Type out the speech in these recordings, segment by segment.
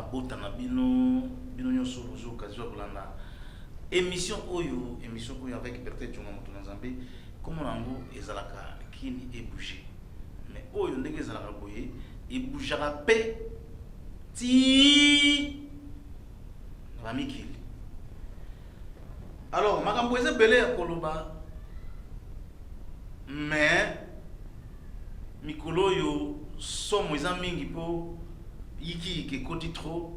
mabota na bino, bino nyonso bozwi occasion ya kolanda émission oyo, émission oyo avec Bertin Djonga moto na Nzambe. Kombo na yango ezalaka Kin ebouge, mais oyo ndenge ezalaka boye eboujaka pe ti na bamikili. Alors makambo eza ebele ya koloba, mais mikolo oyo somo eza mingi mpo yikiyiki ekoti trop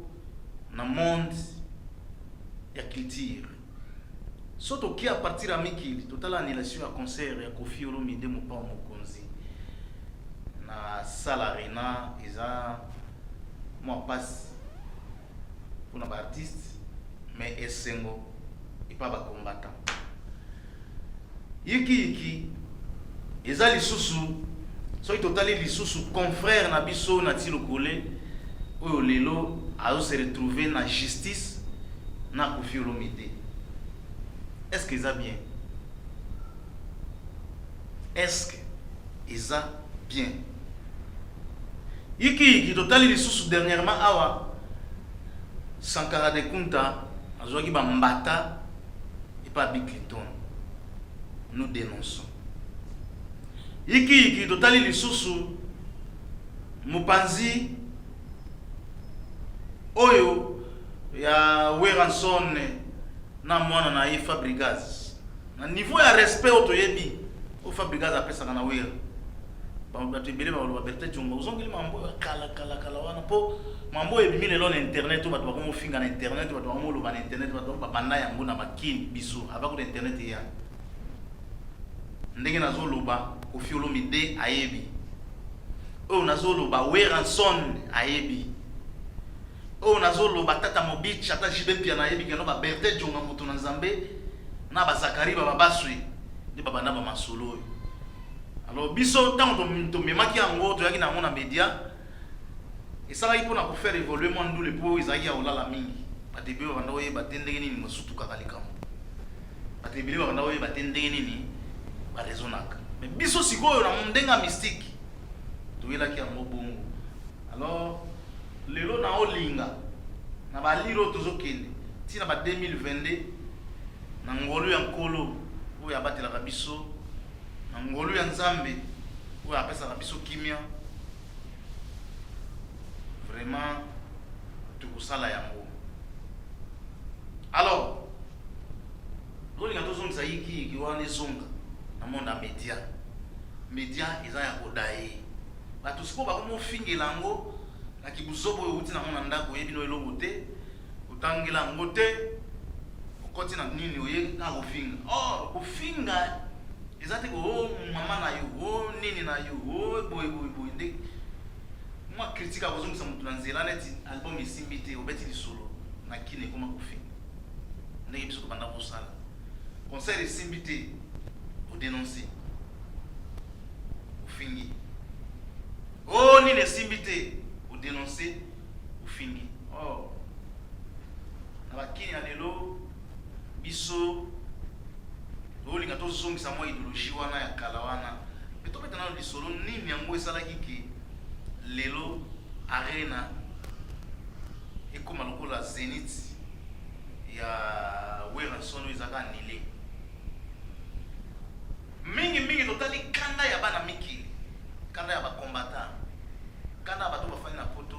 na monde ya culture. So toki à partir ya mikili, totala annulation ya concert ya Koffi Olomide Mopao Mokonzi na salle Arena. Eza mwa pasi mpona baartiste, mais esengo epa bacombattant. Yikiyiki eza lisusu soki totali lisusu confrère na biso na Tilokole oyo lelo azo se retrouver na justice na Koffi Olomide. Est-ce que eza bien? Est-ce que eza bien? Yikiyiki totali lisusu dernièrement awa Sankara de Kunta azwaki bambata epa Bill Clinton. Nous dénonçons. Yikiyiki totali lisusu mopanzi oyo ya Werrason na mwana na ye Fabregas, na niveau ya respect oyo toyebi oyo Fabregas apesaka na Wera. Bato ebele bakoloba: "Bertin Djonga, ozongeli mambo oyo kala kala kala wana." Mpo mambo oyo ebimi lelo na internet, oyo bato bakomofinga na internet, bato bakomoloba na internet, bato babanda yango na bakini biso avant kuta internet eya. Ndenge nazoloba, Koffi Olomide ayebi oyo nazoloba, Werrason ayebi oyo nazoloba, tata Mobich, ata JB Mpiana ayebi keno baBertin Djonga moto na Nzambe na bazakari bababaswi nde babanda bamasolo oyo. Alors biso ntango tomemaki yango, toyaki na yango na média, esalaki mpona kofaire évoluer mwa ndule, mpo ezalaki ya kolala mingi. Bato ebele babanda koyeba te ndenge nini basutukaka likambo, bato ebele babanda koyeba te ndenge nini baraisonnaka. Mais biso sikoyo na ndenge ya mystique toyelaki yango bongo. Alors lelo na olinga na balire oyo tozokende ntina ba 2022, na ngolu ya Nkolo oyo abatelaka biso, na ngolu ya Nzambe oyo apesaka biso kimia, vraiment tokosala yango. Alors tolinga tozongisa yikiyiki wana, ezonga na monde ya média. Média eza ya kodaye bato sikoyo bakomofingela yango na kibuzobo oyo outi nango na ndako. Oyebi no eloko te, otangela yango te, okoti na nini, oye kaka kofinga. Or kofinga eza te o mama na yo, o nini na yo, o boye boye boye. Nde mwa critique akozongisa moto na nzela. Neti album esimbi te, obeti lisolo na kini, ekoma kofinga. Ndenge biso tobanda kosala, concert esimbi te, odénonce, ofingi. O nini esimbi te, odénonce, ofingi. Oh, na bakini ya lelo, biso tolinga tozongisa mwa idéologie wana ya kala wana. Me tobeta nano lisolo nini yango esalaki ke lelo Arena ekóma lokola Zénith ya Werrason oyo ezalaka annulé mingimingi. Totali kanda ya bana mikili, kanda ya bacombattant, kanda ya bato bafandi na Poto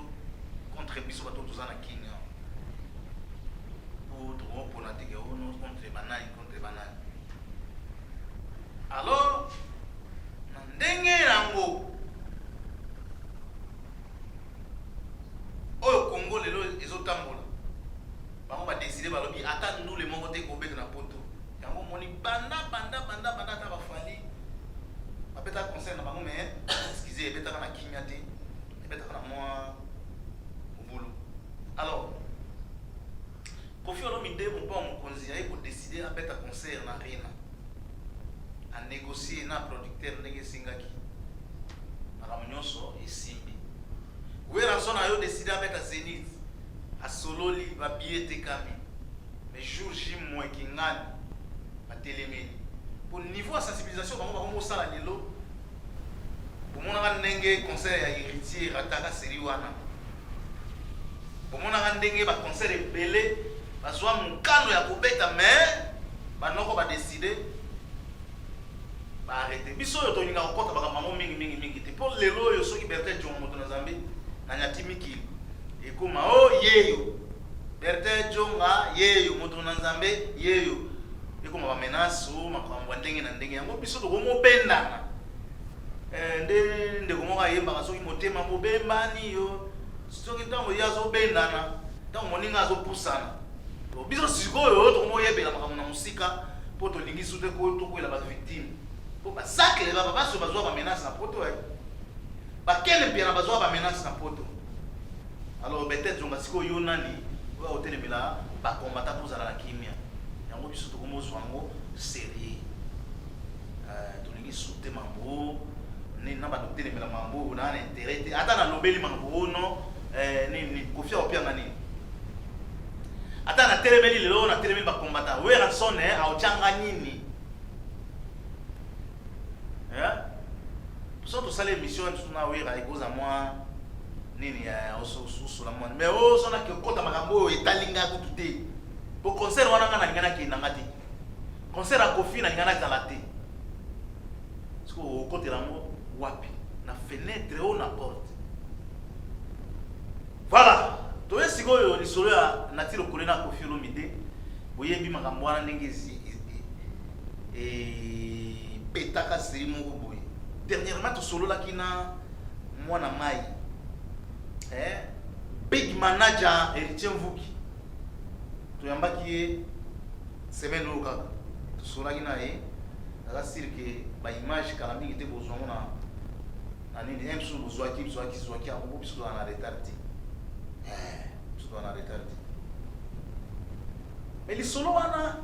contre biso bato toza na Kini awa, po tokopona teke ono contre banani, contre banani. Alors na ndenge yango oyo Congo lelo ezotambola, bango badécider, balobi ata ndule moko te kobeta na Poto. Yango omoni banda banda banda banda, ata baFally babetaka concert na bango, mais excuse, ebetaka na kimia te, ebetaka na mwa mobulu. Alors Koffi Olomide Mopao Mokonzi aye kodécider abeta concert na Arena, anégocie na producteur ndenge esengaki, makambo nyonso esimbi. Werrason ayo décider abeta Zénith, asololi, babillet etekami, mais jour J mweki ngani batelemeli po niveau ya sensibilisation bango bakomosala. Lelo bomonaka ndenge concert ya Héritier rataka série wana, bomonaka. Tala ndenge ba concert ebele bazwa mokano ya kobeta mais banoko ba decide ba arrete. Biso oyo tolinga kokota makambo yango mingi mingi mingi te mpo lelo oyo soki Bertin Djonga moto na Nzambe na nyati mikili ekoma o oh, yeyo Bertin Djonga yeyo moto na Nzambe yeyo ekoma ba menace o makambo ya ndenge na ndenge yango biso tokomobendana. Eh, nde ndeko moko ayembaka soki motema mobembani yo soki ntango ye azobendana ntango moninga azopusana. Biso sikoyo tokomoyebela makambo na mosika mpo tolingi su te tokwela bavictime mpo basakle baba baso bazwa bamenace na poto eh. Bakene mpiana bazwa bamenace na poto. Alors peut-être zonga sikoyo yo nani oyo otelemela bakombata mpo ozala na kimia yango biso tokomozwa yango sérieux. Tolingi su te mambo nini na bato kotelemela mambo na na intérêt te ata nalobeli mambo oyo no nini Koffi akopianga nini ata natelemeli lelo natelemeli bakombata Werrason aotyanga nini so tosala émission mosusu na Wera ekoza mwa nini osola mwa mais oyo so nakokota makambo oyo etali nga kutu te po concert wana nga nalinga nakenda nga te concert ya Koffi nalinga nazala te sikoyo okotela yango wapi na fenêtre oyo na porte. Voilà, toye sikoyo lisolo ya Nati Lokole na Koffi Olomide. Boyebi makambo wana ndenge epetaka seri moko boye. Dernièrement tosololaki na mwana mai eh, big manager Héritier Mvuki, toyambaki ye semaine oyo kaka tosololaki na ye. Naza sûr que ba image kala mingi te bozwa yango na na nini eh, biso bozwaki bozwaki zwaki yango po biso tozala na retard te, eh, biso tozala na retard te. Mais lisolo wana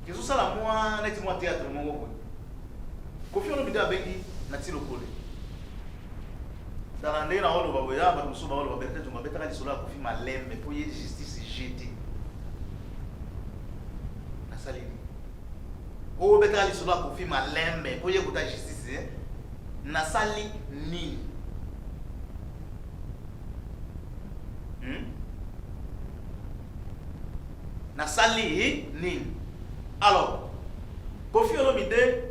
ezosala mwa neti mwa théâtre moko boye. Koffi Olomide abengi Nati Lokole tala ndenge na oloba boye ya bato mosusu baoloba Bertin Djonga abetaka lisolo ya Koffi malembe mpo ye justice jete nasali nini oyo obetaka lisolo ya Koffi malembe mpo ye kota justice nasali nini? Nasali nini? Alors Koffi Olomide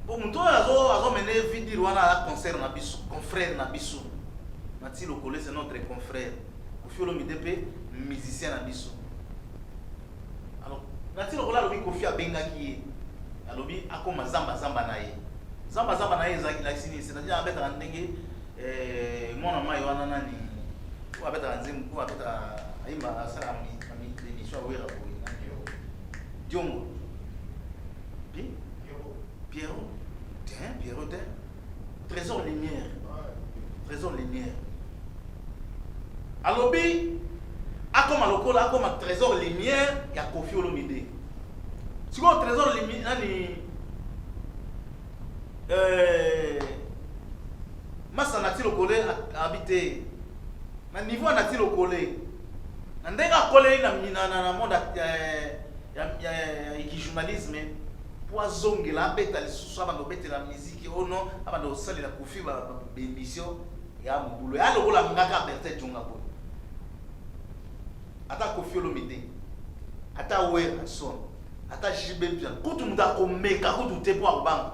po moto oyo azomene vidire wana aza concert na biso, confrère na biso. Nati Lokole c'est notre confrère. Koffi Olomide mpe musicien na biso. Alors Nati Lokole alobi Koffi abengaki ye, alobi akoma zamba zamba na ye. Zamba zamba na ye ezalaki nini? C'est-à-dire abetaka ndenge mwana mai wana nani oyo abetaka nzembo oyo abetaka ayimba asalaka émission ya Wera boye nani yo Diongo Pi Pierrot te Pierrot te Trésor Lumière Trésor Lumière alobi akoma lokola akoma Trésor Lumière ya Koffi Olomide. Sikoyo Trésor Lumière nani masa Nati Lokole abi te na niveau ya Nati Lokole na ndenge akoleli na monde ya journalisme po azongela abeta lisusu abanda kobetela miziki ono abanda kosalela Koffi baémission ya mobulu ya lokola ngaka Bertin Djonga boye ata Koffi Olomide ata Werrason ata JB Mpiana kutu moto akomeka kutu te mpo akobanga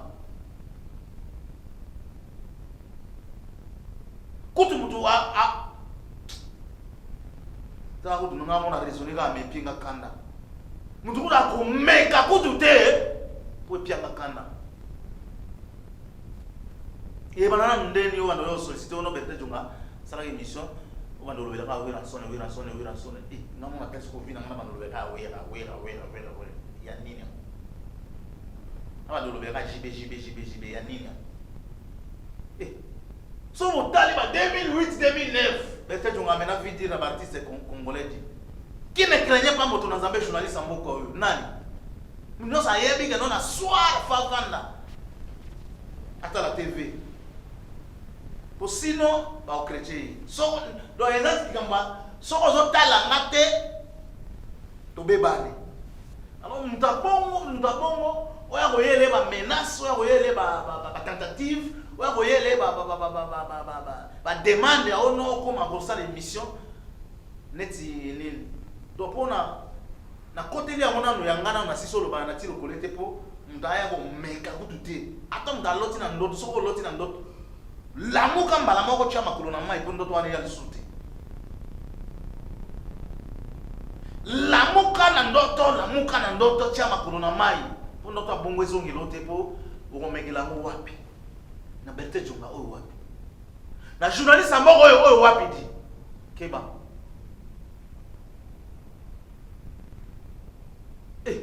kutu moto tala kutu nanga mona raisonne kaka mepie nga kanda moto kutu akomeka kutu te mpo epianga kanda eyebana nanu ndeni oyo banda oyo sollicite ono Bertin Djonga asalaka émission oyo banda olobelaka Werrason Werrason Werrason e nga mona tali soko vi na nga na banda olobelaka Wera Wera Wera Wera Wera ya nini yango na banda olobelaka JB JB JB JB ya nini yango eh so botali ba 2008 2009 Bertin Djonga amena vi dire na baartiste congolais di qui ne craignait pas moto na Nzambe journaliste ya mboka oyo nani nyonso ayebi ke no na soir fa vanda atala TV po sino baokretie ye soko donc eza likambo soko ozotala nga te tobebani. Alors moto abongo moto abongo oyo akoyele bamenace oyo akoyele batentative oyo akoyele bademande ya ono okoma kosala émission. Neti nini? Donc pona na koteli yango nanu ya nga nanu na sisi olobana na ti lokole te po mutu aya ko meka kutu te. Ata mutu aloti na ndoto, soki oloti na ndoto lamuka mbala moko tia makolo na mayi po ndoto wana eya lisusu te. Lamuka na ndoto, lamuka na ndoto tia makolo na mayi po ndoto ya bongo ezongela yo te po okomekela yango wapi? Na Berthe Djonga oyo wapi? Na journaliste ya mboka oyo oyo wapi di? Keba. Eh,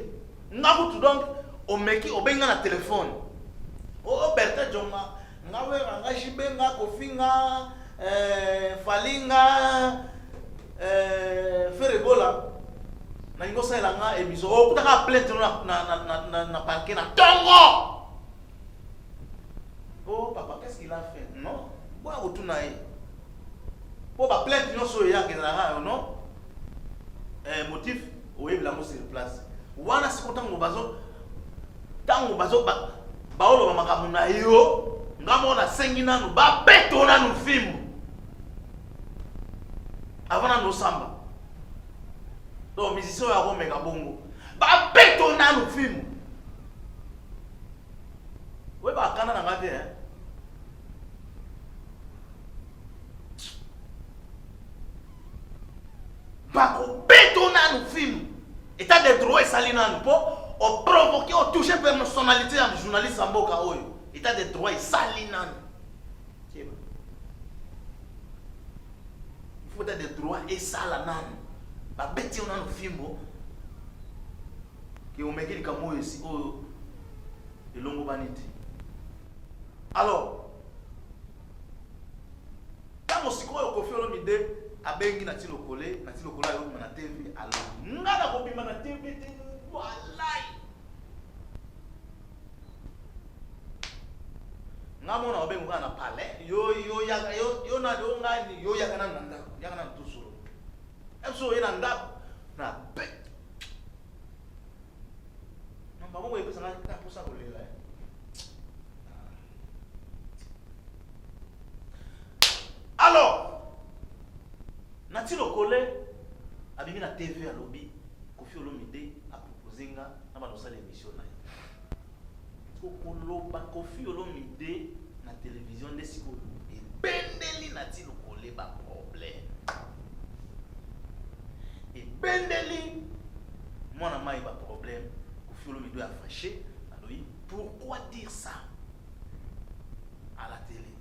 nga kutu donc omeki obengi nga na telefone. Oh, oh Bertin Djonga, nga Werra, nga JB, nga Koffi, nga eh, Fally, nga eh, Ferre Gola. Nalingi osalela nga émission. Okutaka oh, plainte na, na, na, na, na, na parquet na tongo. Oh papa, qu'est-ce qu'il a fait? Non, boya kotuna ye. Po ba plainte nyonso oyo eyaka ezalaka yo non? Eh, motif oyebela yango sur place. Wana siko ntango bazo ntango bazo ba, baoloba makambo na yo, nga moko nasengi nanu babeto nanu fimbu avant nanu osamba. Donc musicien oyo akomeka bongo babeto nanu fimbu. Oyeba kanda na nga te hein. Bakobeto nanu fimbu. Etat de droit esali nanu po oprovoke otouche personnalité ya journaliste ya mboka oyo. Etat de droit esali nanu. Keba. Il faut état de droit esala nanu. Babeti yo nanu fimbo. Ke omeki likambo oyo esi oyo elongobani te. Alors, ntango sikoyo Koffi Olomide abengi Naty Lokole, Naty Lokole ayobima na TV, alobi nga nakobima na TV te, walai nga mona obengo kaka na palais yo yo yaka yo yo na yo ngani yo yaka nanu na ndako yaka nanu tosolo biso oye na ndako na pe Mabongo epesa nga na posa kolela. Eh. Alors, Naty Lokole abimi na TV alobi Koffi Olomide a proposer nga na bana kosala émission na ye. Kokoloba Koffi Olomide na télévision nde sikoyo ebendeli Naty Lokole ba problème. Ebendeli mwana mayi ba problème Koffi Olomide a fâché alobi pourquoi dire ça à la télé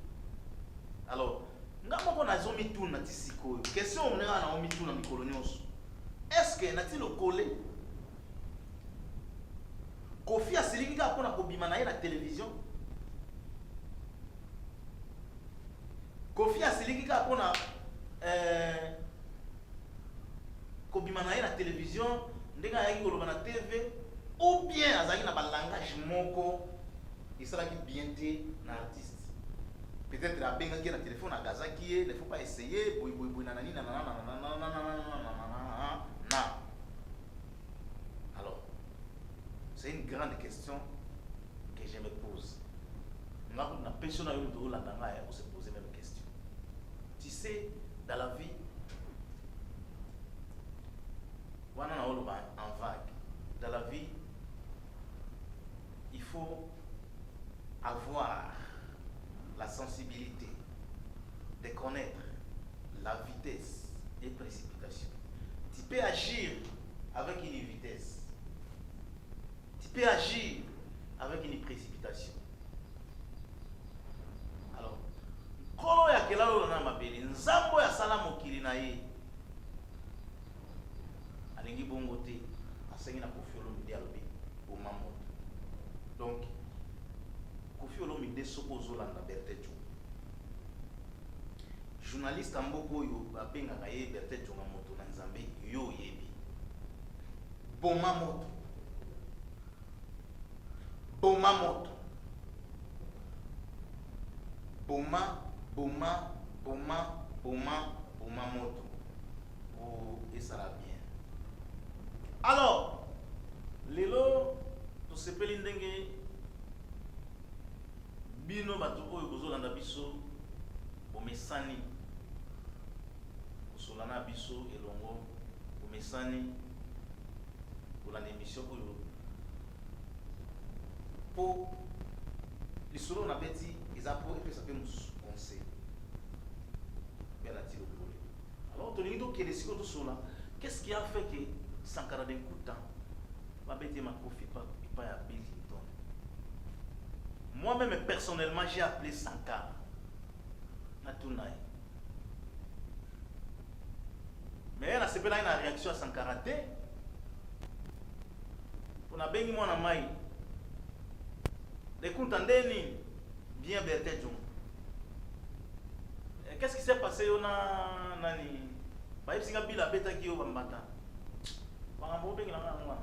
alors nga moko nazo mituna ti sikoyo question oyo nga na mituna mikolo nyonso est ce que Naty Lokole Koffi asiliki kaka mpona kobima na ye na télévision Koffi asiliki kaka mpona euh, kobima na ye na television ndenge ayaki koloba na TV ou bien azalaki na ba langage moko esalaki bien te na artiste peut-être abengaki ye na telefone agazaki ye ne faut pas essayer boye boye boye na nani na na na na na na na na na na na alors c'est une grande question que je me pose nga kutu napesi yo na yo moto olanda ngai ose poser même question Tu sais, dans la vie, wana na oloba en vague. Dans la vie, il faut avoir la sensibilité de connaître la vitesse et précipitation. Tu peux agir avec une vitesse. Tu peux agir avec une précipitation. Alors, Nkolo oyo akela lola na mabele, Nzambe oyo asala mokili na ye, alingi bongo te, asengi na Koffi Olomide alobi boma moto. Donc, Koffi Olomide soki ozolanda Berthe Djonga, journaliste ya mboka oyo babengaka ye Berthe Djonga moto na Nzambe, yo oyebi. Boma moto. Boma moto. Boma, boma, boma, boma, boma moto. Po esala bien. Alors, lelo tosepeli ndenge bino bato oyo bozolanda biso bomesani kosola na biso. biso elongo, omesani kolanda émission oyo, mpo lisolo nabeti eza mpo epesa mpe mosusu conseil mpe alati lokole. Alors tolingi tokende sikoyo tosola qu'est-ce qui a fait que Sankara de Nkuta babeti ye makofi epai ya Bill Clinton. Moi-même, personnellement, j'ai appelé Sankara, natuna ye, mais nasepelaki na réaction ya Sankara te, mpo nabengi mwana mai Lekunta nde nini bien Bertin Djongo. Qu'est-ce qui s'est passé yo na nani? Bayebisi nga Bila abetaki yo bambata, makambo obengelanga yango wana.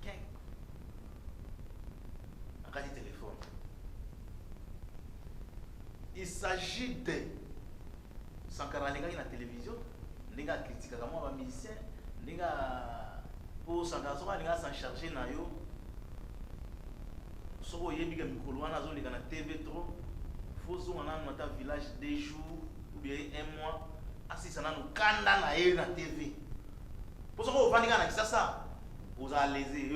Ken akati telefone. Il s'agit de Sankara alekaki na télévision, ndenge akritikaka mwa bamusicien, ndenge mpo Sankara soki alingi as'en charge na yo, soki oyebi ka mikolo wana azoleka na TV trop, faut ozonga nanu ata village 2 jours ou bien un mois, asisa nanu kanda na ye na TV, mpo soki ovandi kaka na Kisasa, ozala lese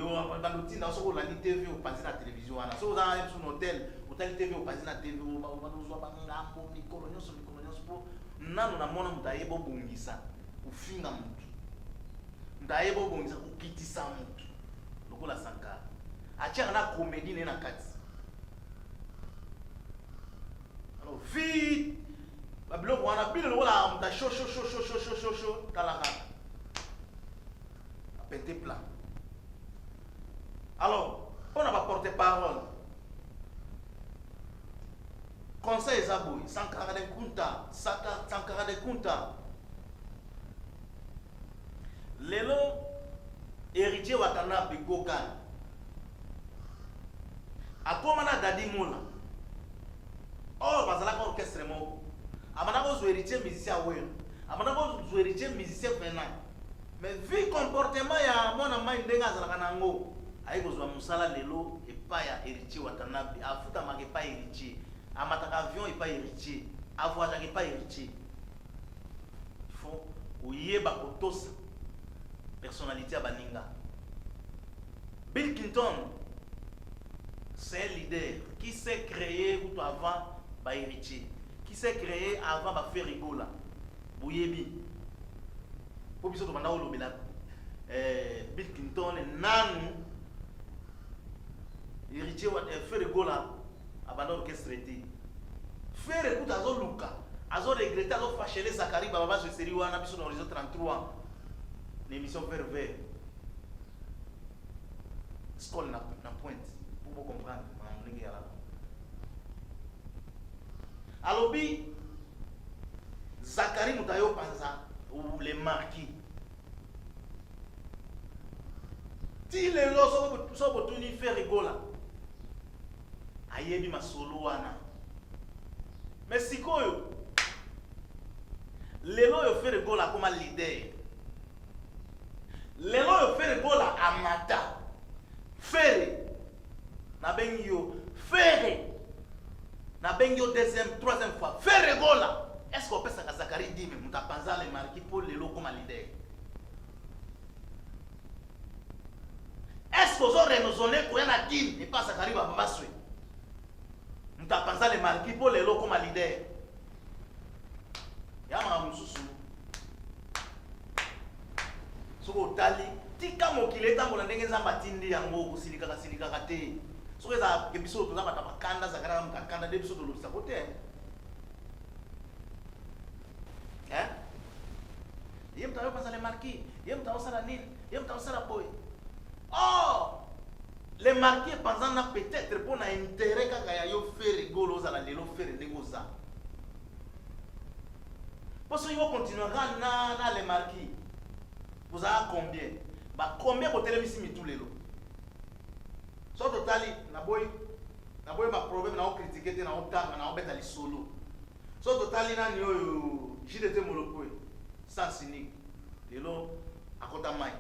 bando ntinda. Soki olandi TV, opanzi na télévision wana. Soki oza na biso na hotel, otali TV, opanzi na TV, obanda ozwa bangambo mikolo nyonso, mikolo nyonso, mpo nanu namona moto ayeba obongisa kofinga motu, moto ayeba obongisa kokitisa motu lokola Sankara. Atiaka na comédie na ye na kati. Alors vite babiloko wana bino lokola moto ashoshoshoshoshosho, tala kaka apente plan. Alors mpona baporte parole, conseil eza boye: Sankara de Nkunta, Sankara de Kunta, lelo Héritier Watanabe Gogan akóma na Dadi Mola. Or bazalaka orchestre moko. Abanda kozwa Héritier musicien awera, abanda kozwa Héritier musicien fena, mais vu comportement ya mwana mai ndenge azalaka nango, aye kozwa mosala lelo epai ya Héritier Watanabe. Afutamaka epai Héritier, amataka avion epai Héritier, avoyageaka epai Héritier. Il faut oyeba kotosa personnalité ya baninga. Bill Clinton, c'est un leader qui s'est créé kutu avant bahéritier, qui s'est créé avant baFerre Gola. Boyebi mpo biso tobanda kolobela Bill Clinton nanu Héritier Ferre Gola abanda orchestre te. Ferre kutu azoluka, azoregretter, azofâcher Zakari baba bazwa eseri wana. Biso na Horizon 33, na émission Vert Vert Skol na pointe, pour bocomprendre makambo ndenge eyalaka, alobi Zakari moto ayopanza le marquis ti lelo. Soki botuni Ferre Gola, ayebi masolo wana. Mais sikoyo, lelo oyo Ferre Gola akoma leader, lelo oyo Ferre Gola amata. Ferre, nabengi yo Ferre, nabengi yo deuxième, troisième fois, Ferre Gola, est ce que opesaka Zakari dime, moto apanza le marquis, mpo lelo okoma leader? Est ce que ozo raisonner koya na dime epa Zakari Bababaswe, moto apanza le marquis, mpo lelo okoma leader? Ya makambo mosusu, soki otali, tika mokili etambola ndenge Nzambe atindi yango. Kosilikaka silikaka te. Soki ezalaka biso toza bato ya bakanda, Zakari aza moto akanda nde biso tolobisako te. Ye moto ayopanza le marquis, ye moto aosala nini, ye moto aosala boye. Or le marquis epanzana peut-être mpo na intérêt kaka ya yo Ferre Gola, ozala lelo Ferre ndenge oza, mpo soki okontinuaka na le marquis, ozala combien, bacombien botelemisi mitu lelo? So totali, naboyi, naboyi baproblème, naocritiquer te, naotanga, naobeta lisolo. So totali nani oyo, JDT Molokwe, sens unique, lelo akota mai,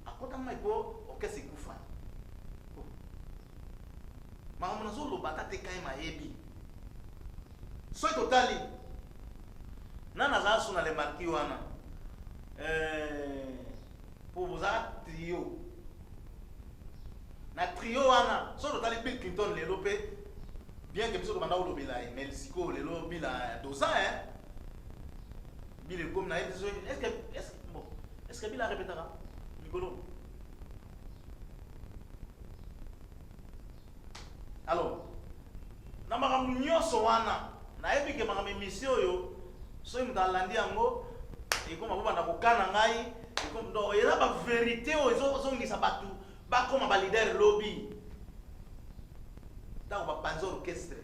akota mai mpo orchestre ekufa. Makambo nazoloba ata te, kai mayebi. Soki totali Nani azala su na le marquis wana? Eh, po bozala trio. Na trio wana, soki totali Bill Clinton lelo pe bien que biso tobanda kolobela ye, mais sikoyo lelo Bill a doza hein. Bill ekomi na ye biso est-ce que est-ce bon, est-ce que Bill a répétaka mikolo? Alors, na makambo nyonso wana, nayebi ke makambo emission oyo soki moto alandi yango ekoma bobanda kokana ngai, donc eza ba verite oyo ezozongisa bato bakoma ba leader lobi. Ntango bapanzi orchestre,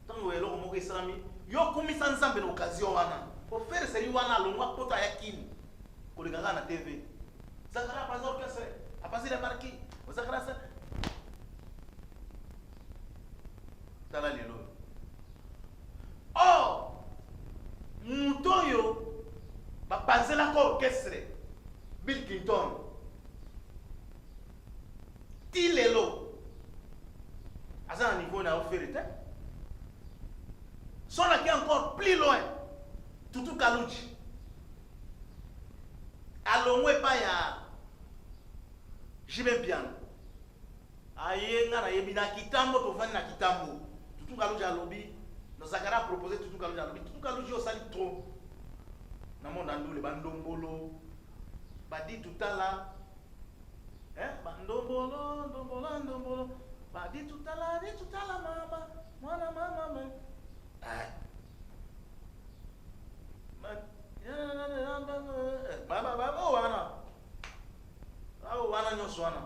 ntango eloko moko esalami, yo kumisa Nzambe na occasion wana. Po Ferre seri wana alongwa poto aya Kin koleka kaka na TV. Zakara apanzi orchestre, apanzi les marquis, Zakara sa tala lelo. Or moto oyo bapanzelaka orchestre Bill Clinton ti lelo aza na niveau na yo Ferre te. Son aki encore plus loin, Tutu Kaluji alongwe epai ya JB Mpiana aye nga nayebi na kitambo tovandi na kitambo Tutu Kaluji alobi no Zakara a propose Tutu Kaluji alobi Tutu Kaluji osali trop na monde andule bandombolo badi tutala eh bandombolo ndombola ndombolo badi tutala di tutala mama mwana mama me eh wana wana nyonso wana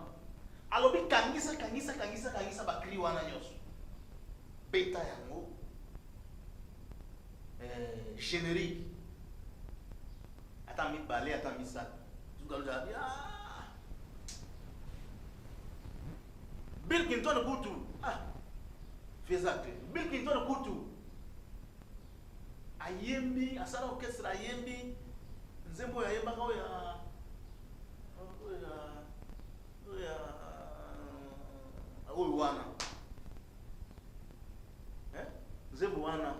alobi kangisa kangisa kangisa kangisa bakri wana nyonso beta yango eh, générique ata mibale ata misato ah! Bill Clinton kutu ah feza te Bill Clinton kutu Ayembi, asala orchestre ayembi nzembo oyo ayembaka oyo ya oyo ya oyo ya oyo wana eh? nzembo wana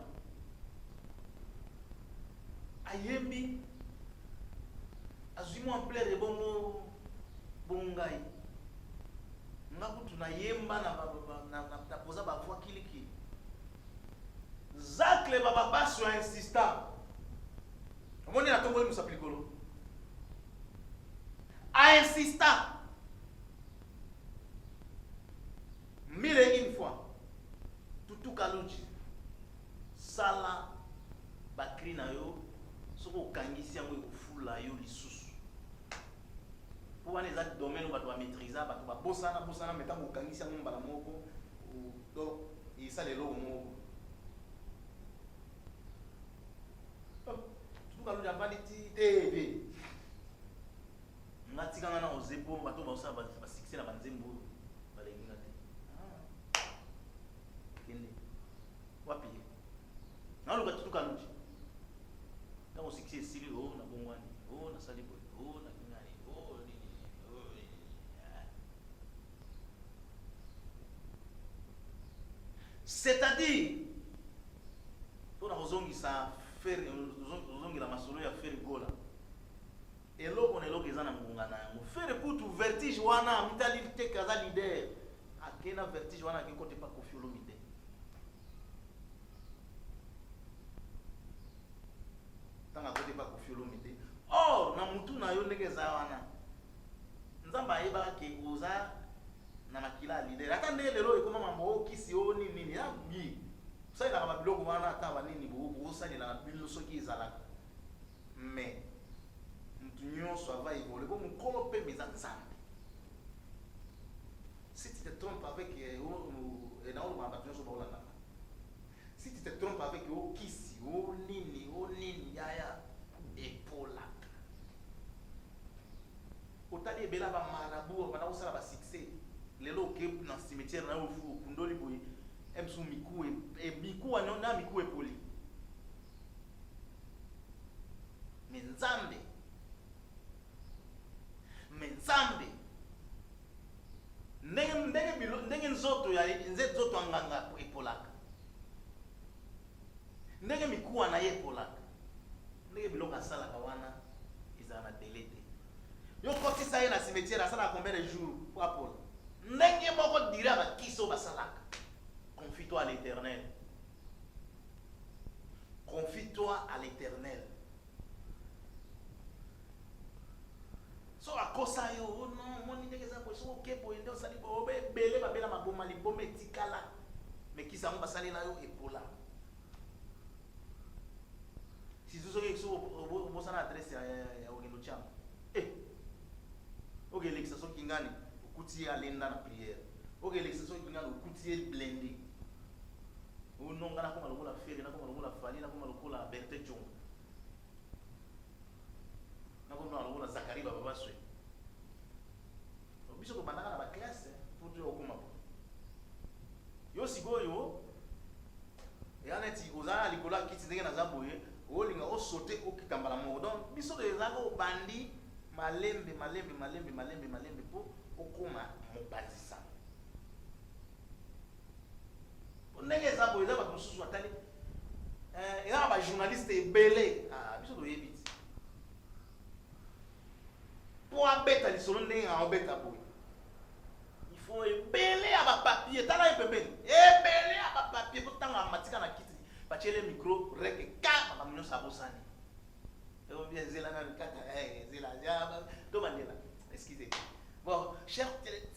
ayembi azwi mwa ampleur ebongo bongo ngai nga kutu nayemba na, na, na, na poza bavoi kilikili Zacle Bababasu a insista. Omoni na tomboli mosapi likolo. A insista. Mille et une fois. Tutu Kaludji. Sala ba cri na yo soki okangisi yango ekofula yo lisusu. Po wana eza domaine oyo bato ba maîtrisa, bato babosana bosana mais ntango okangisi yango mbala moko donc esala eloko moko. Tutu Kaludji avandi ti te te. Nga tika nga na ose po bato baosala ba succès na ba nzembo oyo balengi nga te. Ah. Kende. Wapi ye? Naluka Tutu Kaludji. Ntango succès esili o oh, na bongwani, o oh, nasali boye, o oh, na nani, o nini, o nini. C'est-à-dire mpo na kozongisa Ferre, kozongela masolo ya Ferre Gola, eloko na eloko eza na ngonga na yango. Ferre kutu vertige wana amitali te ke aza leader, ake na vertige wana ake kote pa Koffi Olomide. Ntango akote pa Koffi Olomide, or na mutu na yo ndenge eza wana, Nzambe ayebaka ke oza na makila ya leader ata ndenge lelo ekoma mambo o kisi o nini nini ya bi osalelaka ba biloko wana ata ba nini bosalela na bino soki ezalaka mais mutu nyonso ava évoluer po mokolo pembe eza Nzambe. Si tu te trompes avec eh, eh, naoloba na bato nyonso baolandaka, si tu te trompes avec o kisi o nini o nini yaya epolaka. Otali ebele ya ba marabout banda kosala ba succès lelo oke na cimetière na yo okundoli boye msu mikuwa mikuwa na mikuwa epoli mais Nzambe, mais Nzambe ndenge ndenge bilo ndenge nzoto ya nzoto ya nganga epolaka ndenge mikuwa na ye epolaka. Eloko asalaka wana ezala na délai te. Yo kotisa ye na cimetière, asalaka combien de jours po apola? Ndenge moko dire ya bakisi oyo basalaka. Confie-toi à l'Éternel, confie-toi à l'Éternel. So akosa yo, oh non, omoni ndenge eza boye, soki oke boye nde osali boye, obe ebele babela maboma, liboma etikala, mais kisi yango basalela yo epola. Surtout soki soki obosana adresse ya kokende otiango, eh, okelekisa soki ngani okuti ye alenda na prière, okelekisa soki ngani okuti ye blende. Ononga nakoma lokola Ferre, nakoma lokola Fally, nakoma lokola Bertin Djonga, nakoma lokola Zakari Bababaswe. Biso tobandaka na baclasse po toya okoma bo yo sikoyo eya neti oza na likolo ya kiti ndenge naza boye, olinga osote okita mbala moko. Donc biso ezalaka obandi malembe malembe malembe malembe malembe mpo okoma mopanzi sango. Ndenge eza boye, eza bato mosusu batali, eza na bajournaliste ebele. Biso toyebi ti mpo abeta lisolo ndenge aobeta boye, il faut ebele ya bapapier. Tala ye pembeni, ebele ya bapapier, po ntango amatika na kiti, batiele micro reke ka makambo nyonso abosani. Zela nanu kata, zela to bandela, excusez. Bon, cher,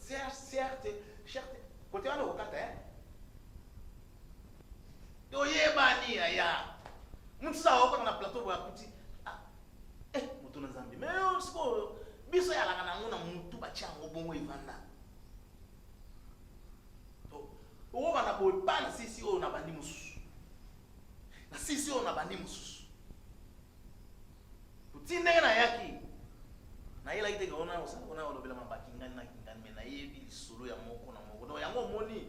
cher, certes, cher, kote wana okokata, eh? Toyebani aya mutu sa okota na plateau boye, akuti ah, eh, moto na Nzambe. Mais yo sikoyo biso eyalaka nango na mutu, batia yango bongo evanda. Okobanda boye pa na sisi oyo na bandi mosusu, na sisi oyo na bandi mosusu, ti ndenge nayaki nayelaki te ona ona olobela mabaki ngani na kingani, mais nayebi lisolo ya moko na moko. Donc yango omoni,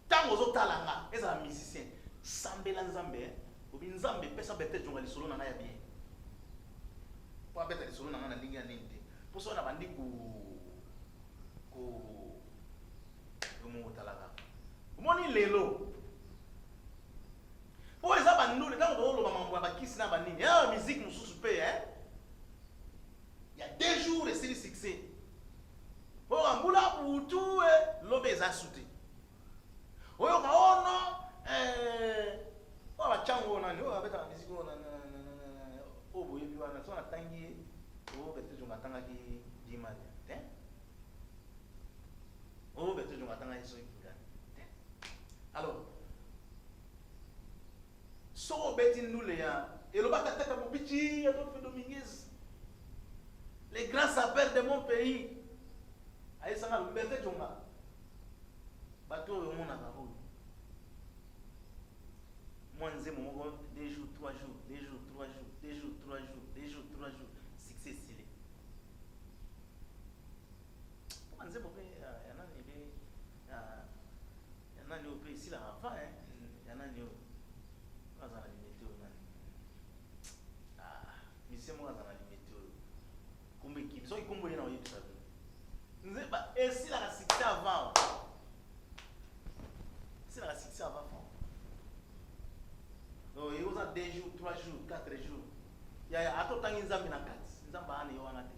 ntango ozotala nga, ezala musicien, sambela Nzambe, obi Nzambe pesa Bertin Djonga lisolo na ngai ya bien, mpo abeta lisolo na ngai na ndenge ya nini te, mpo soki na bandi ko yo moko otalaka, omoni lelo mpo eza bandule. Ntango tozoloba mambo ya bakisi na banini ya musique mosusu mpe ya 2 jours esili succès, oyoka mbula butu lobi eza su te, oyoka ono oyo bachango oyo nani oyo abetaka musique oyo oyo boyebi wana, so natangi ye oyo Bertin Djonga atangaki Dimalia te, oyo Bertin Djonga atangaki soki kingani te. Alors soki obeti ndule ya elobaka tata Mobici Adolphe Dominguez, les grands sapeurs de mon pays, ayesanga Bertin Djonga, bato oyo omonaka oyo mwa nzembo moko, 2 jours, 3 jours, 2 jours, 3 jours, 2 jours, 3 jours, 2 jours, 3 jours, succès esili. Mpo nzembo mpe ya nani mpe ya nani oyo mpe esilaka avant ya nani oyo aza na Limete oyo nani, musicien moko aza na Limete oyo kombo ekimi, soki kombo ye na oyebisa bino, nzemba esilaka succès avant, esilaka succès avant. Donc oza 2 jours, 3 jours, 4 jours, yaya, ata otangi Nzambe na kati, Nzambe aana ye wana te,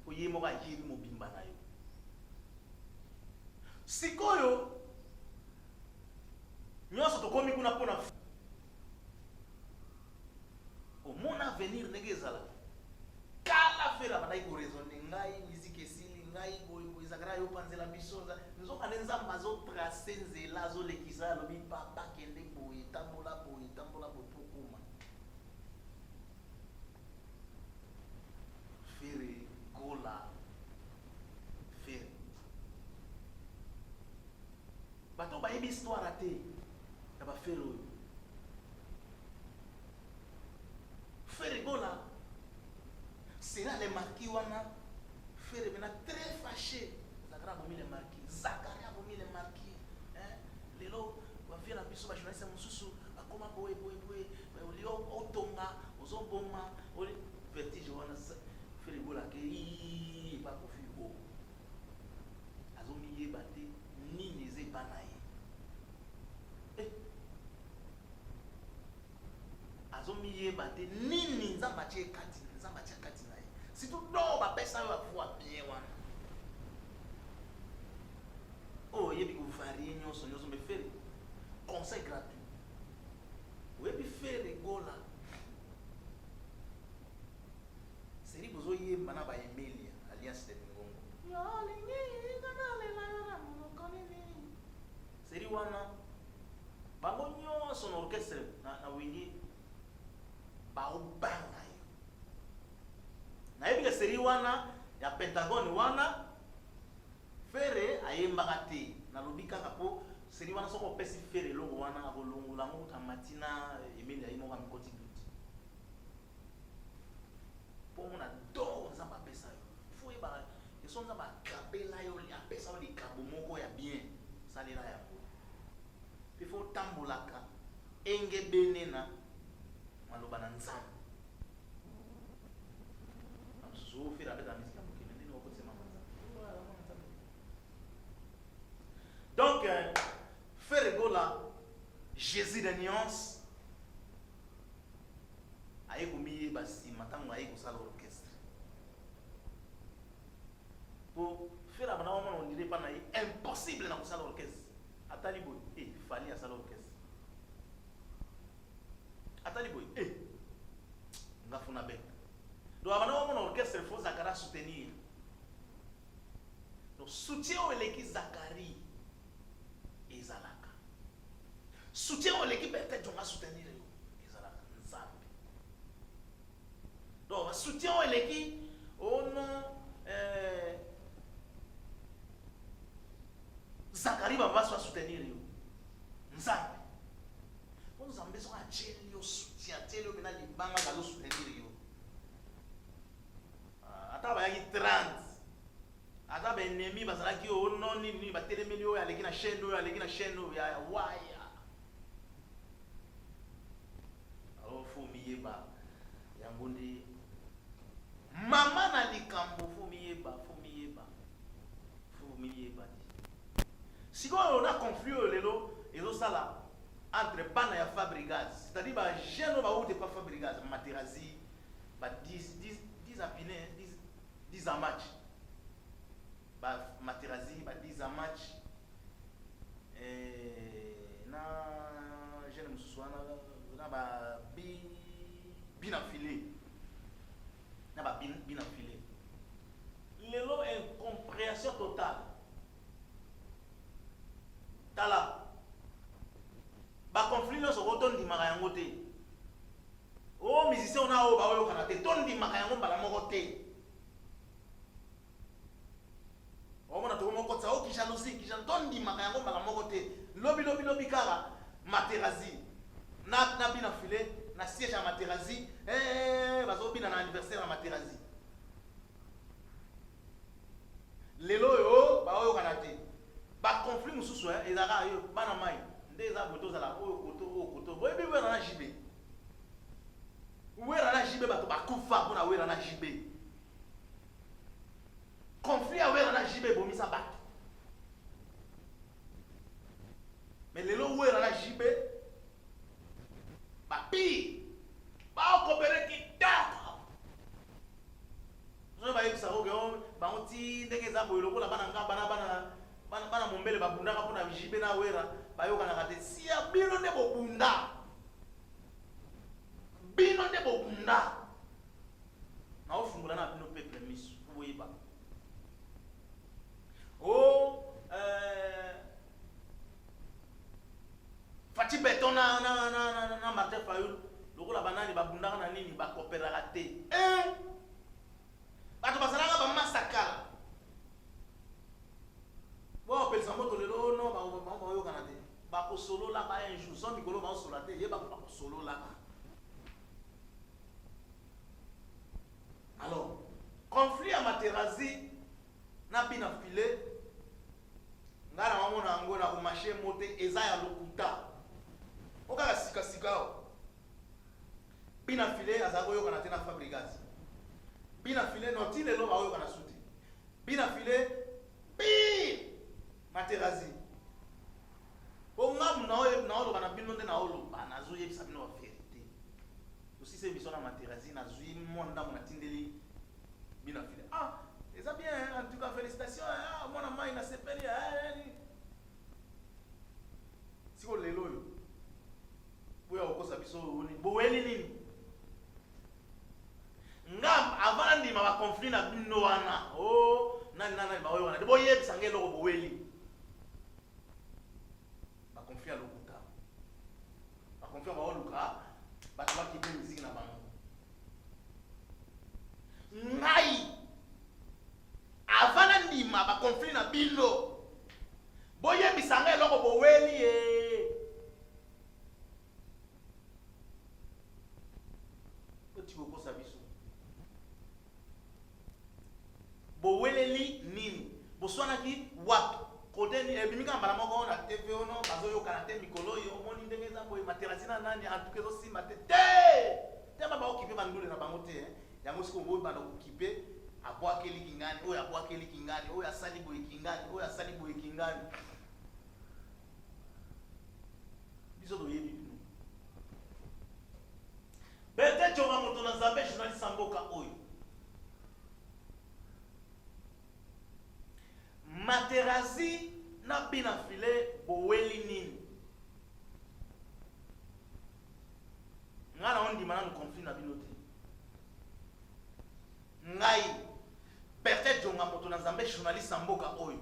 po ye moko ayebi mobimba na yo. Sikoyo nyonso tokomi kuna mpona omona avenir ndenge ezalaka. Kala Ferre abandaki koraisonner, ngai miziki esili, ngai boyeboye, ezalaka yo panzela biso. Nzoka nde Nzambe azotracer nzela, azolekisa, alobi papa kende boye, tambola boye, tambola boye mpo okoma. Ferre Gola, Ferre, bato bayebi histoire te ya baFerre oyo. Ferre Gola sera le marquis wana. Ferre mena très fâché, Zakari abomi le marquis, Zakari abomi le marquis, hein? Lelo bavie na biso bajournaliste mosusu bakoma boye boye boye, oli otonga ozoboma vertige wana. Ferre Gola ke epa Kofi o azomiyeba te nini eza epa na ye, eh. Azomi Azomiyeba te nini Nzambe atie kati, Nzambe atia kati na ye. Surtout don bapesa yo ya voix bien wana. Oyo oyebi ko varier nyonso nyonso mais Ferre conseil gratuit. Oyebi Ferre Gola Seri bozo yemba na ba Emelia alliance de mingongo. Yo olingi nga nalela yo na monoko nini? Seri wana bango nyonso na orchestre na, na Wenge baobanga yo. Nayebi ke seri wana ya Pentagone wana Ferre ayembaka te. Nalobi kaka po seri wana soki opesi Ferre eloko wana akolongola yango kutu amati na Emelia ye moko amikoti doute. Po omona don oyo Nzambe apesa yo, faut oyebaka que soki Nzambe akabela yo, apesa yo likabo moko ya bien, salela yango. Pe faut otambolaka engebene na maloba na Nzambe. Na mosusu oyo Ferre abetaka musique ya mokili, ndenge okotisa mama Nzambe. Donc, Ferre Gola, Jesus de nuance, Aye komiyeba sima tango aye kosala orchestre. Po Ferre abanda komona on dirait epa na ye impossible na kosala orchestre. Atali boye eh Fally asala orchestre. Atali boye eh nga faut na beta. Donc abanda komona orchestre faut Zakara soutenir. Donc soutien oyo eleki Zacharie ezalaka. Soutien oyo eleki Bertin Djonga soutenir yo ezalaka Nzambe. Donc soutien oyo eleki oh non euh, Zacharie Babasu a soutenir yo Nzambe. Po Nzambe soki atieli yo soutien, atieli yo pena libanga kazo soutenir yo. Ah, ata bayaki 30 ata ba ennemis bazalaki oyo oh non nini nini batelemeli oyo aleki na chaîne oyo aleki na chaîne oyo ya waya. Alors faut miyeba yango nde mama na likambo, faut miyeba, faut miyeba, faut miyeba. Sikoyo na conflit oyo lelo ezosala entre bana ya Fabregas, c'est-à-dire ba jeunes oyo bawuti epa Fabregas, Materazzi, ba 10 10 10 apine 10 10 en match, ba Materazzi ba 10 en match eh, na jeune mosusu wana na ba bi bina filet na ba bina filet lelo incompréhension totale. Tala ba conflit nyonso ko tondimaka yango te. Oh musicien na oyo baoyokana te, tondimaka yango mbala moko te. Omona toko mokotisa oh ki jalousie, ki jalousie, tondimaka yango mbala moko te. Lobi lobi lobi kaka Materazzi na na bina filet na siège ya Materazzi eh bazobina na anniversaire ya Materazzi. Lelo oyo baoyokana te. Ba conflit mosusu eh ezalaka yo bana mai nde eza boye tozala oyo koto oyo koto. Boyebi Werra na JB? Werra na JB bato bakufa mpona Werra na JB. Conflit ya Werra na JB ebomisa bato. Mais lelo Werra na JB ba pire baokopere kitoko. Soki bayebisaka yo ke oh, bango ti ndenge eza boye lokola bana nga bana bana bana bana mombele babundaka mpo na JB na Werra bayokanaka te. Sia bino nde bobunda, bino nde bobunda. Naofungola na bino peuple miso mpo boyeba o oh, Fatshi Beton na, na, na, na, na Martin Fayulu lokola banani babundaka na nini bakoperaka te eh! Bato bazalaka bamasa kala bopelisa moto lelo oh no baoyokana te bakosololaka un jour so mikolo baosolola te yeba bakosololaka. Alors conflit ya Materazzi na bina filet Nga na omona yango na ko mache mot te eza ya lokuta. O kaka sika sika awa. Bina filet azala koyokana te na Fabregas. Bina filet non ti lelo baoyokana su te. Bina filet pire Materazzi. Po nga naoloba na bino nde naoloba nazoyebisa bino ba verite. Aussi. Materazi nazwi mwa ndambo natindeli bino afile. Ah, eza bien, en tout cas félicitations, ah, mwana mai nasepeli, ah, siko lelo oyo boya kokosa biso boweli nini? Nga avant nandima ba conflit na bino wana, oh, nani na nani baoyo wana, boyebisa nga eloko boweli. Ba conflit ya lokuta, ba conflit baoluka bato bakipe miziki na bango. Ngai avant nandima ba conflit na bino, boyebisa nga eloko boweli ye. Oti kokosa biso. Boweleli nini? Boswanaki wapi? Kote nini? Ebimi kaka mbala moko na TV ono bazoyokana te mikolo oyo omoni ndenge eza boye materasi na nani en tout cas ezosimba te te te ba baokipe bandule na bango te yango sikoyo bobanda kokipe abwakeli kingani oyo abwakeli kingani oyo asali boye kingani oyo asali boye kingani. Biso toyebi bino. Bertin Djonga moto na Nzambe journaliste ya mboka oyo. Materazzi na Bina Filet boweli nini? Nga na ondima nanu conflit na bino te. Ngai Bertin Djonga moto na Nzambe journaliste ya mboka oyo.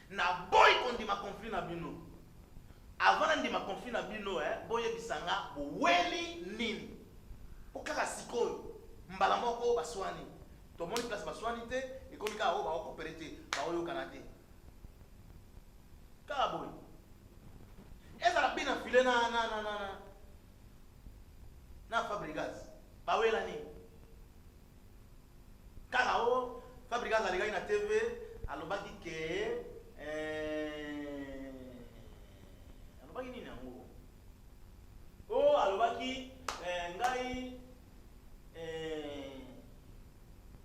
Naboyi kondima conflit na bino. Avant na ndima conflit na bino eh, boyebisa nga boweli nini? Po kaka sikoyo mbala moko baswani. Tomoni place baswani te, ekomi kaka oyo bao coopere te, baoyokana te. Kaka boye. Ezala bina filet na na na na na na Fabregas. Bawela nini? Kaka o Fabregas alekaki na TV alobaki ke eh, alobaki nini yango? O alobaki eh, ngai eh,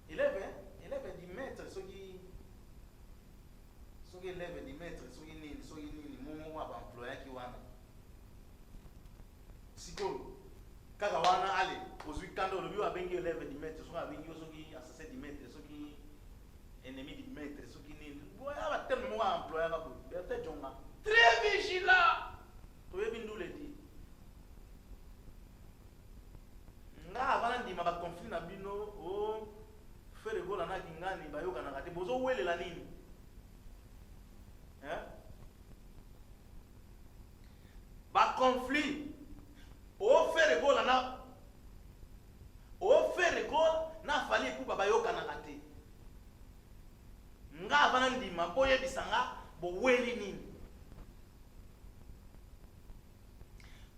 élève élève du maître soki soki élève du maître soki nini soki nini mongo wa ba employaki wana Sikoyo kaka wana ale ozwi kanda olobi oyo abengi elève du maître soki abengi yo soki assassin du maître soki ennemi du maître soki nini boya ba terme moko employaka boye. Bertin Djonga très vigilant, toyebi ndule ti nga avant nandima ba conflit na bino o Ferre Gola na Kingani bayokanaka te, bozowelela nini hein? Ba conflit o Ferre Gola na o Ferre Gola na Fally Ipupa bayokanaka te. Nga avant na ndima boyebisa nga boweli nini.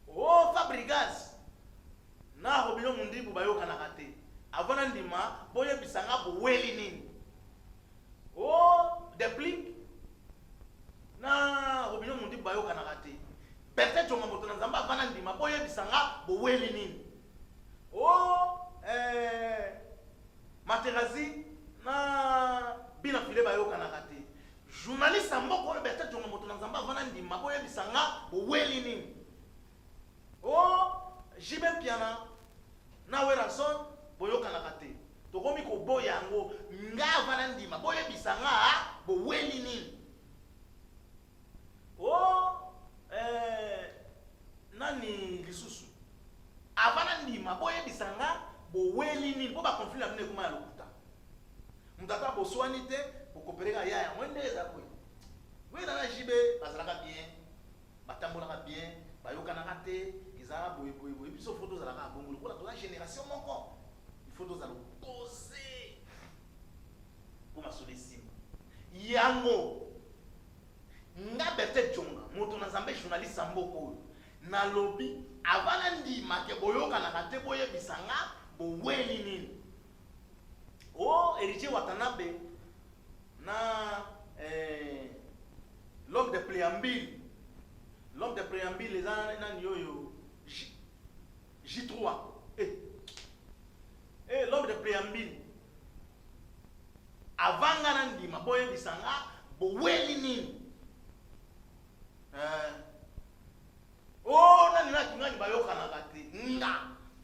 O Fabregas na Robinho Mundibu bayokanaka te. Avant na ndima boyebisa nga boweli nini. O Deplick na Robinho Mundibu bayokanaka te. Bertin Djonga moto na Nzambe avanda ndima boyebisa nga boweli nini. O eh, Materazzi na Bina File bayokanaka te. Journaliste ya mboka oyo Bertin Djonga moto na Nzambe avanda ndima boyebisa nga boweli nini. O JB Mpiana na Werrason boyokanaka te. Tokomi koboya yango nga avanda ndima boyebisa nga boweli nini. O eh, nani lisusu avant na ndima boyebisa nga boweli nini po ba conflit na bino ekoma ya lokuta. Moto ata boswani te bokopereka ya yango nde eza boye. Wera na JB bazalaka bien, batambolaka bien, bayokanaka te, ezalaka boye boye boye. Biso faut tozalaka bongo lokola toza génération moko, il faut tozala posé po masolo esimba. Yango nga Bertin Djonga moto na Nzambe journaliste ya mboka oyo nalobi avant na ndima ke boyokanaka te boyebisa nga boweli nini. O Heritier Watanabe na eh, l'homme de préambule, l'homme de préambule eza nani oyo J, J3 eh, eh, l'homme de préambule avant nga na ndima boyebisa nga boweli nini eh. Oh, nani na kingani bayokanaka te nga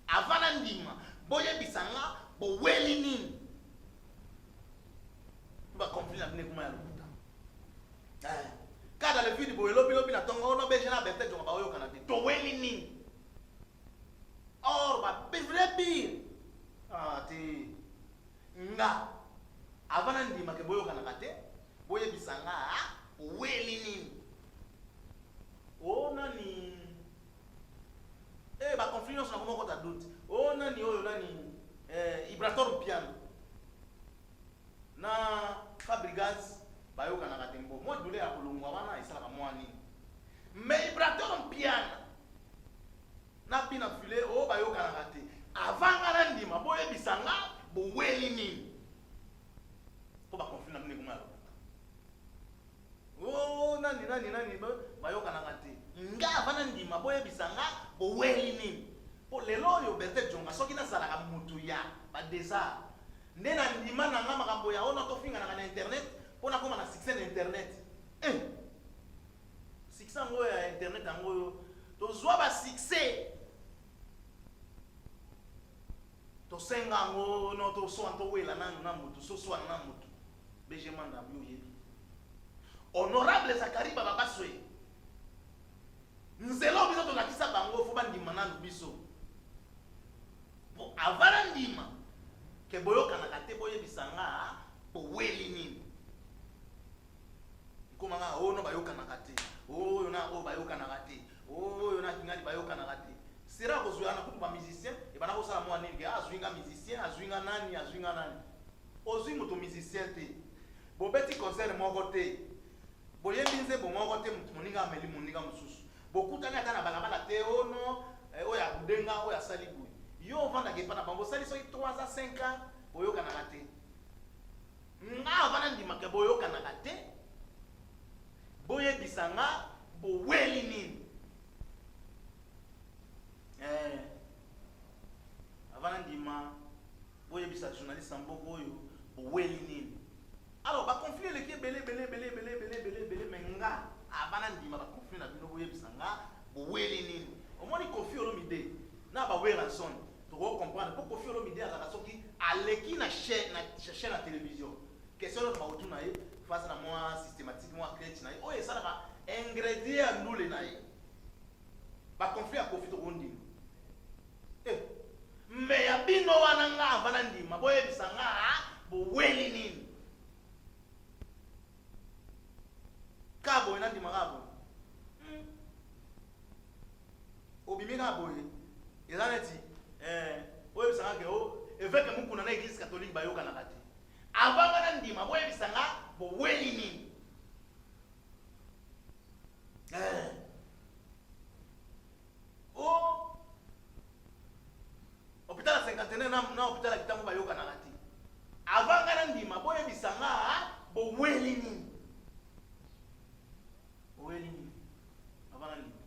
avant na ndima Boyebisa nga boweli nini? Ba conflit na bino ekoma ya lokuta. Eh. Kada le vide boye lobi lobi na tongo ono beje na berte jonga baoyokana te. Toweli nini? Or ba vrai pire. Ah te. Nga avant na ndima ke boyokanaka te, boyebisa nga oweli nini? O nani Eh ba conflit nyonso nakoma okota doute. O nani oyo nani eh, Ibrator Mpiana na Fabregas bayokanaka te mbo mwa douleur ya kolongwa wana esalaka mwa nini mais Ibrator Mpiana na bina file oyo bayokanaka te avant nga na ndima boyebisa nga boweli nini mpo ba conflit na bino ekoma ya lokuta. Oh nani nani nani bayokanaka te nga avant na ndima boyebisa nga boweli nini po lelo oyo Berthe Djonga soki nazalaka mutu ya ba desart nde na ndima na nga makambo ya ono tofinganaka na internet po nakoma na succès na internet eh succès yango ya internet yango oyo tozwa ba succès tosenga yango no toswana towela nanu na mutu soswana na mutu BG Manda yo oyebi Honorable Zacharie Bababaswe nzela oyo biso tolakisa bango fo bandima nanu biso po avant na ndima ke boyokanaka te boyebisa nga boweli nini ekoma nga oyo no bayokanaka te oyo na oyo bayokanaka te oyo na kingani bayokanaka te sera kozwa na kutu ba musicien ebanda kosala mwa nini ke azwi nga musicien azwi nga nani azwi nga nani Ozui moto musicien te, bobeti concert moko te, boyembi nzembo moko te, moto moninga ameli moninga mosusu, bokutani ata na balabala te, oh non, eh, oyo abude nga, oyo asali boye. Yo ovandaka epa na bango, osali soki 3 ans, 5 ans, boyokanaka te. Nga avant nandima ke boyokanaka te, boyebisa nga boweli nini? Eh, avant nandima Boyebisa journaliste ya mboka oyo boweli nini? Alors ba conflit eleki ebele ebele ebele ebele ebele ebele ebele mais nga avant na ndima ba conflit na bino boyebisa nga boweli nini? Omoni Koffi Olomide na ba Werrason toko comprendre po Koffi Olomide azalaka soki aleki na chaine na chaine ya television question nionso bakotuna ye faut asala mwa systematique mwa crèche na ye oyo esalaka ingredient ya ndule na ye. Ba conflit ya Koffi toko ndima. Eh mais ya bino wana nga avant na ndima boyebisa nga boweli nini? Ka boye na ndima ka boye. Hmm. Obimi ka boye. Eza neti eh oyebisa nga ke o évêque Mukuna na église catholique bayokanaka te. Avant nga na ndima boyebisa nga boweli nini? Eh. Oh hôpital ya cinquantenaire na, na hôpital ya kitambo bayokanaka te. Avant nga na ndima boyebisa nga boweli nini? Boweli nini? Avant na ndima.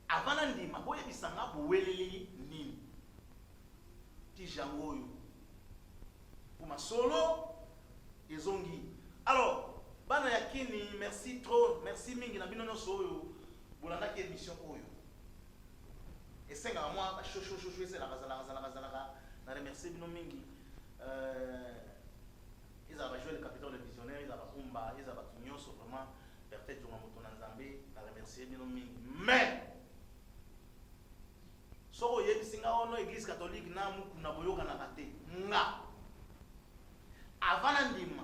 Avant na ndima boyebisa nga boweleli nini? Tije yango oyo. Po masolo ezongi. Alors bana ya kini merci trop, merci mingi na bino nionso oyo bolandaki emission oyo. Esengaka mwa ba shosho shosho ezelaka zalaka zalaka zalaka na remercier bino mingi. Euh, ezala ba Joël Capital le visionnaire, ezala ba Umba, ezala bato nionso vraiment Berthe Djonga moto na Nzambe na remercier bino mingi. Mais Soki oyebisi nga ono eglise catholique na mukuna boyokanaka te nga avant na ndima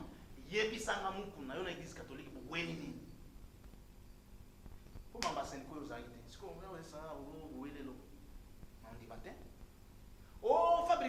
yebisa nga mukuna yo na eglise catholique boweli nini po mamba seniko oyo ozalaki te sikoyo nga oyebisa nga boweli eloko na ndima te o oh, Fabrice.